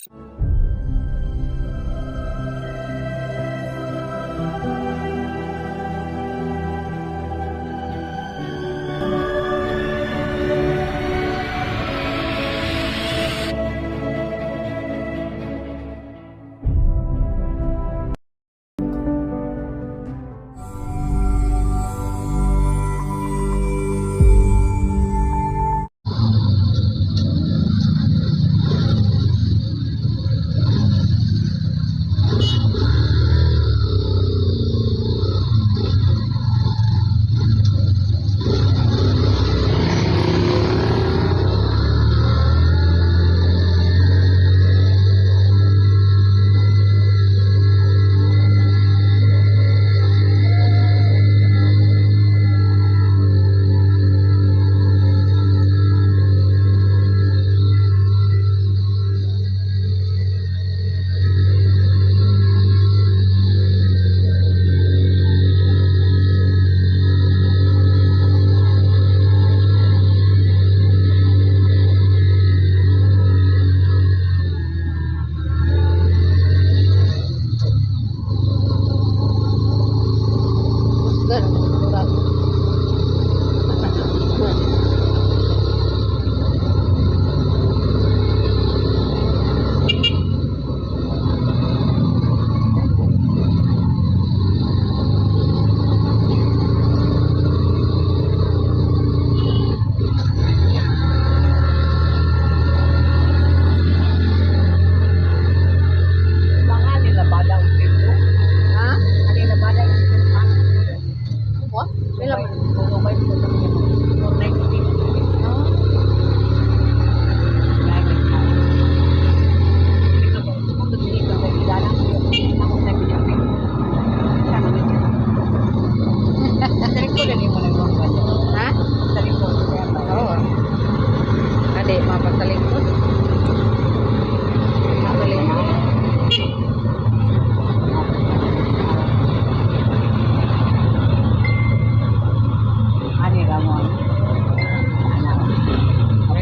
Mga nila bada ang tipo. Ha? Ano nila bada ang tipo? What? Pila man? Ha? Oo. Ade, mapagtalikod. Mapagtalikod.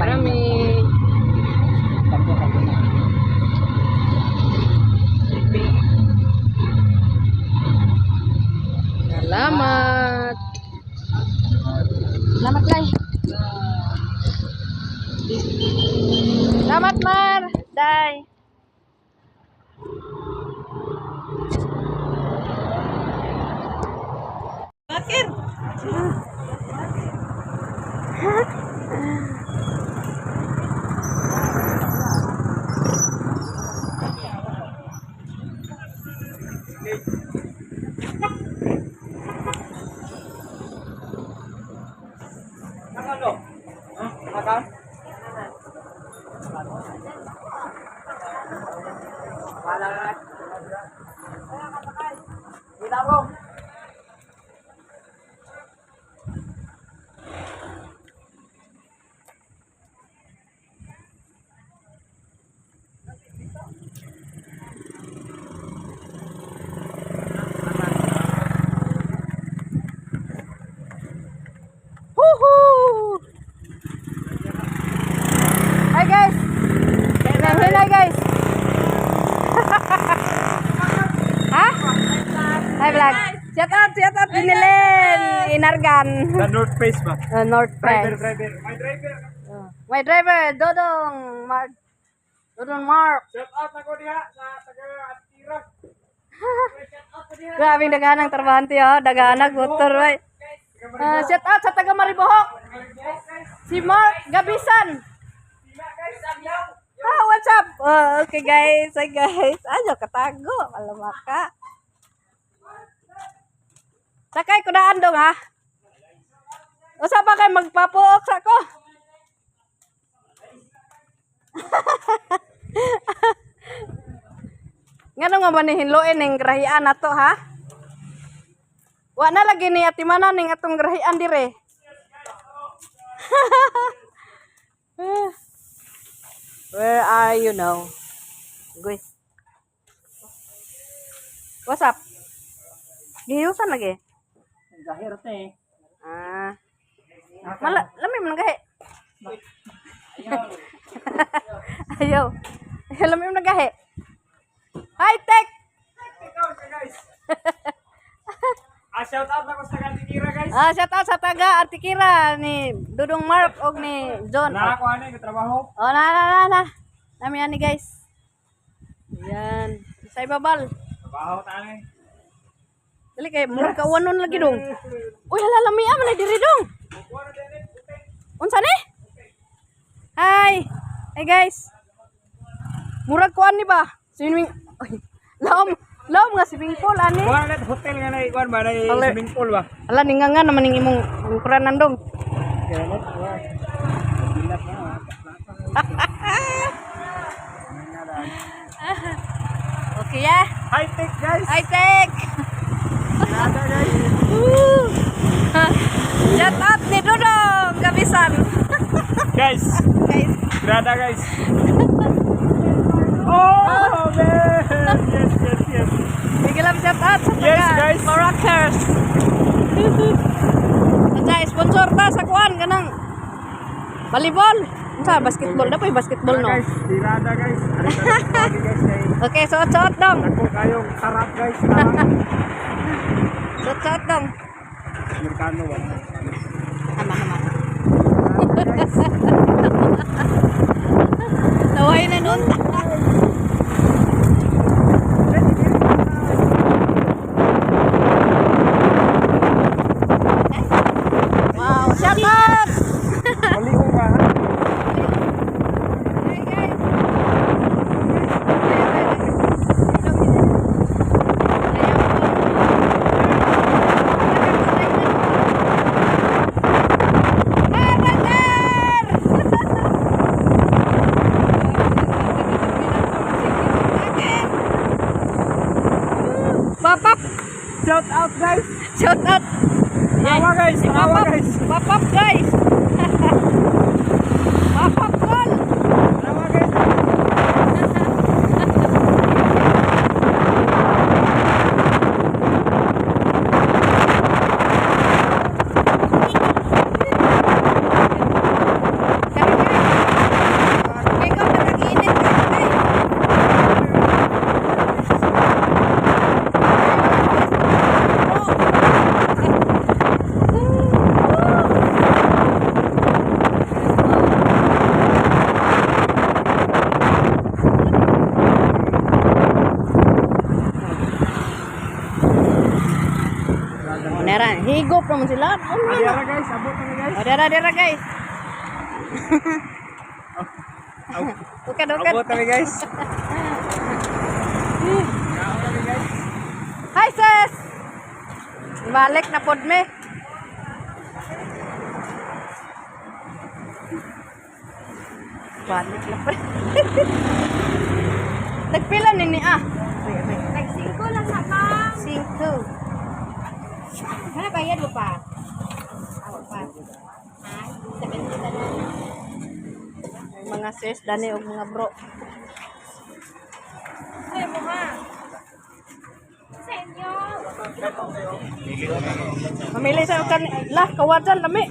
Marami. Salamat. Salamat, Lai. Salamat, Mar. Day. Bakir! Woohoo! Hi guys! Hi guys! Ha? Hi vlog! Shout out Binilin! Inargan! The North Face ba? North Driver, Face. driver. My driver. My driver, Dodong Mark. Dodong Mark. Shout out na ko diha sa taga Atira. Grabing daghanang trabahante oh, daghanag motor way. Shout out sa taga Maribohok. Si Mark Gabisan. Ah, what's up? Oh, okay guys, hi guys. Ano katago, alam ka. Sakay ko daan dong ha. Usa pa kay magpapuok sa ko. Ngano nga ba ni hinloin ning grahian nato ha? Wa na lagi ni atimanan ning atong grahian dire. Where are you now? Goy. What's up? Gihiyusan lagi. Gahir te. Ah. Mala, lami man gahi. Ayaw. Alam mo yung nagahi. Hi, Tech! Ikaw siya, guys. Ah, shout out ako sa Antikira, guys. Ah, shout out sa taga Antikira ni Dudong Mark og ni John. Nakakuha na yung trabaho. Oh, na na na na. Nami ani, guys. Ayan. Sa ibabal. Trabaho tayo eh. Dali kay murag ka uwanon lagi dong. Uy, hala lami man ay diri dong. Unsa ni? Hi. Hi, guys. Murag kuan ni ba? Swimming. Uy, laom, laom nga swimming pool ani. Kuha na hotel nga na ikuan ba na swimming pool ba? Hala ninga nga naman ning imong kuranan dong. Okay ya. High tech, guys. Hi, Tech. Nada, guys. Woo! Shout out ni Dudong Gabisan. Guys, Guys. grada, guys. Oh, man. Yes. Bigyan lang shout out sa Yes, taga guys. Rockers. Unsa sponsor ta sa kuan kanang volleyball. Unsa basketball na po basketball no. Guys, tirada, guys. Ari guys kay Okay, suot-suot dong. dako kayong tarap, guys. Tarap. Suot-suot dong. Amerikano ba? Tama tama. Naway na nun. Wow, shout out! Mali ko ba? Hi, guys. Hi, brother! Papap! Shout out, guys. Shout out! Tawa, guys. Tawa, Papap! guys. Papap, guys! Papap call! Tawa, guys. Ikaw nakaginit ka kay. Oh, nera, higop naman sila. Ano na? Dara, guys. Abot na, guys. Oh, dera, dera, guys. Ukad, ukad. Abot na, guys. Hi, sis! Balik na pod me. Balik na pod. Nagpila ni ah. Nag-singko lang sa ma'am. Singko. Wala bayad mo pa? Awa pa. Ha? 70 na lang. May mga sis, dani og mga bro. Ay mo ha. Sa inyo. Mamili sa kan lah kawajan lami.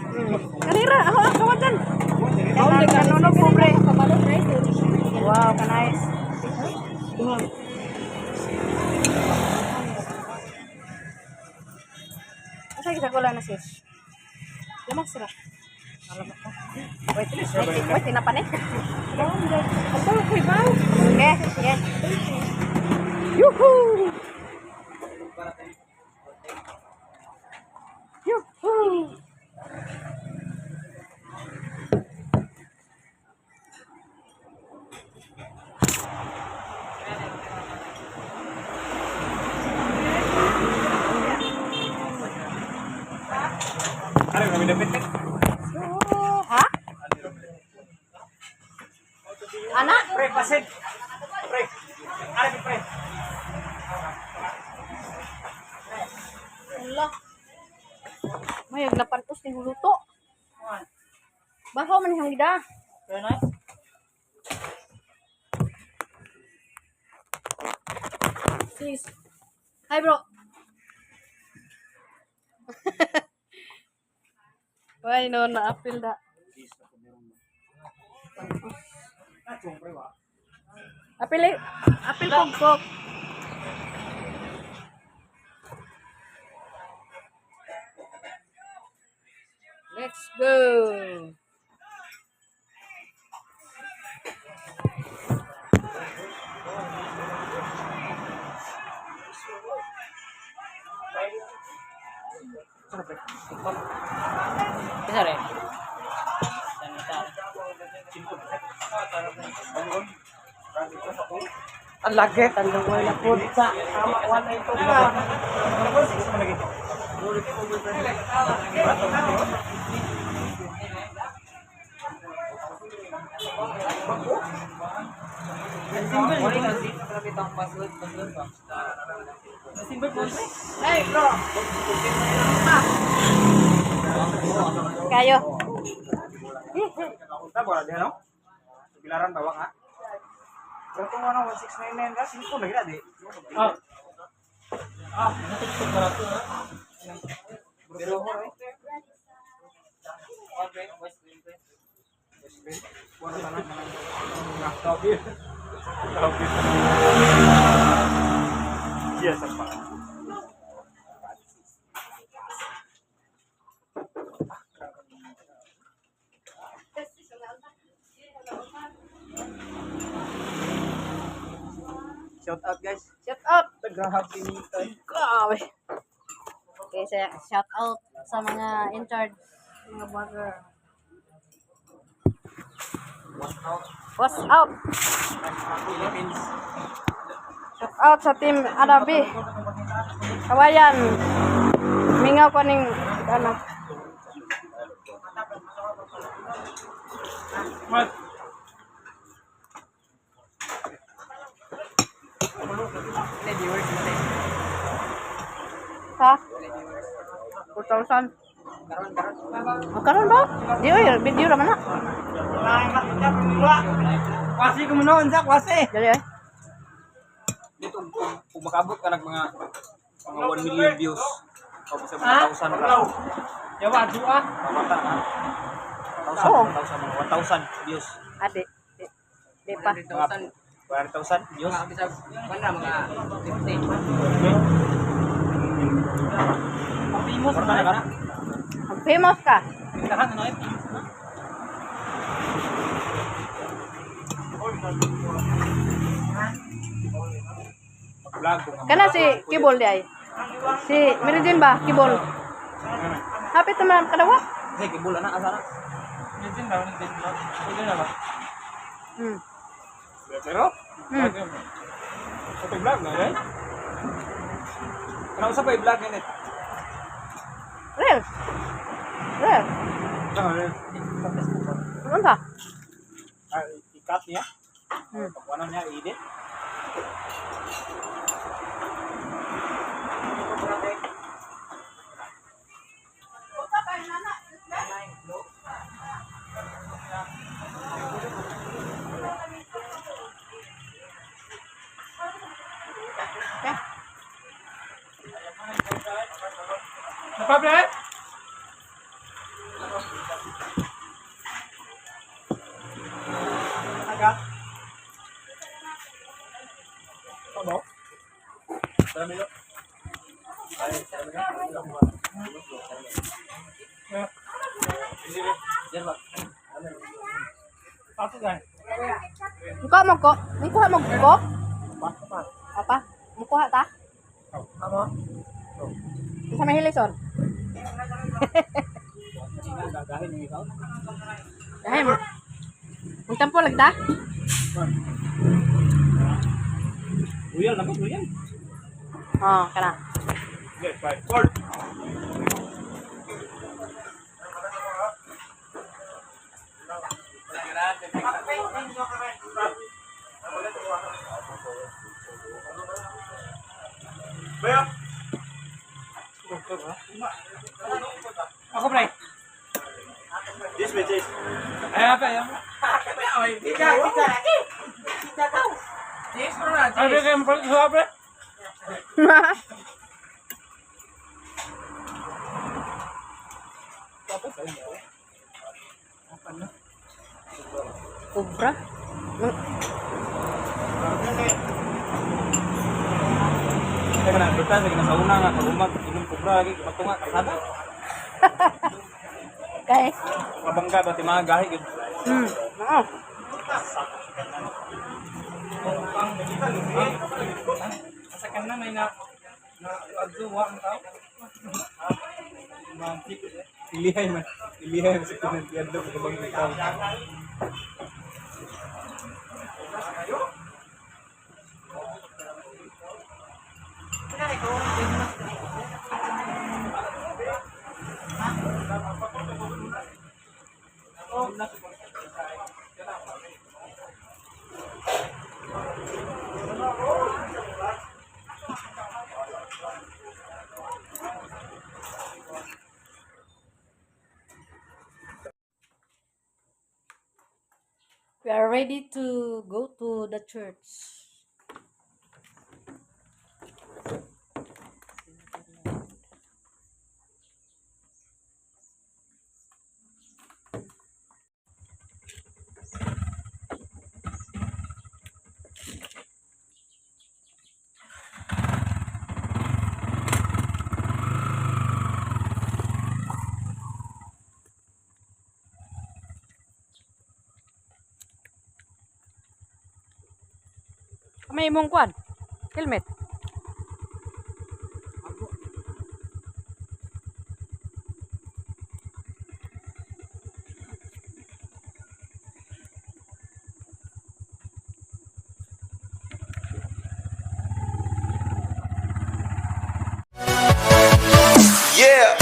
Kanira, ako ah, kawajan. Kanang kanunog pobre. Kabalot rice. Wow, ka-nice. Asa kita gula na sis? Lamas sira. Wait, wait, wait, tinapan eh. Okay, okay. Yuhu! Yuhu! Ano kami dapat eh? Ha? Ana? Pre, pasin. Pre. Ano, pre? Wala. May napantos ni huluto. Bahaw man hiyang gida. Sis. Hi, bro. Why no na-appeal da. Apil apil kog coke. Let's go. Isa rin. Ang lagi. Tandang wala po. Sa tama, wala ito pa. Hey, bro. Kayo. Ta bola dia no? Bilaran bawang ha. Berapa mana 1699 ka? Sino lagi na di? Ah. Ah, natiktok barato ha. Pero eh. Yes, apa. Shout out guys. Shut up. Grabe ni Grabe. Okay, so shout out sa mga in charge, mga vlogger. What's up? Philippines. Shout out sa team Arabi. Kawayan. Mingaw ko ning ano. What? Ha? 4,000. Oh, karon ba? Di oy, video ra man na. Kwasi ko mo sa kwasi. Dali oy. Dito kung makabot ka nag mga 1 million views. O bisa mga 1,000 ra. Yawa, dua. Mamata na. 1,000, Oo. 1,000, mga 1,000 views. Ate. Di, di pa. Mga 100,000 views. Mga bisag, wala mga 50. Famous na ka na. Famous ka. Pintahan na eh. Mag-vlog ko nga. Kana si Kibol di ay. Si Mary Jane ba? Kibol. Hapit naman kadawa. Hey, kibula na asa na. Hmm. Pero? Okay, vlog na eh. Kana usa pa i-vlog nini. Real. Real. Ah, Unsa? i-cut niya. Hmm. Pag ano niya, i-edit. Okay. Napable? Aga. Tama. Dami lo. Mukuha mo ko. Mukuha mo ko. Apa? Mukuha ta? Tama. Unsa may hilison? Gagahin yung ikaw. Dahil mo. Magtampo lang ta? Uyal, naku, uyal. Oh, kana. Okay, five, four. Ako, pre. This way, this. Ayan pa, ayan. Kita, kita. Kita daw. Cheese mo na, cheese. Ay, kayo mapalit sa pre. Cobra. Kaya na, basta sige na sa una nga pag umag inom kubra lagi patunga kalsada. Kay. Mabangga ba ti mga gahi gud. Oo. Asa ka na may na na adzuwa ang tao. Ilihay man. Ilihay man sa kunan tiyadlo pag ikaw. We are ready to go to the church. May imong kwan. Helmet. Yeah.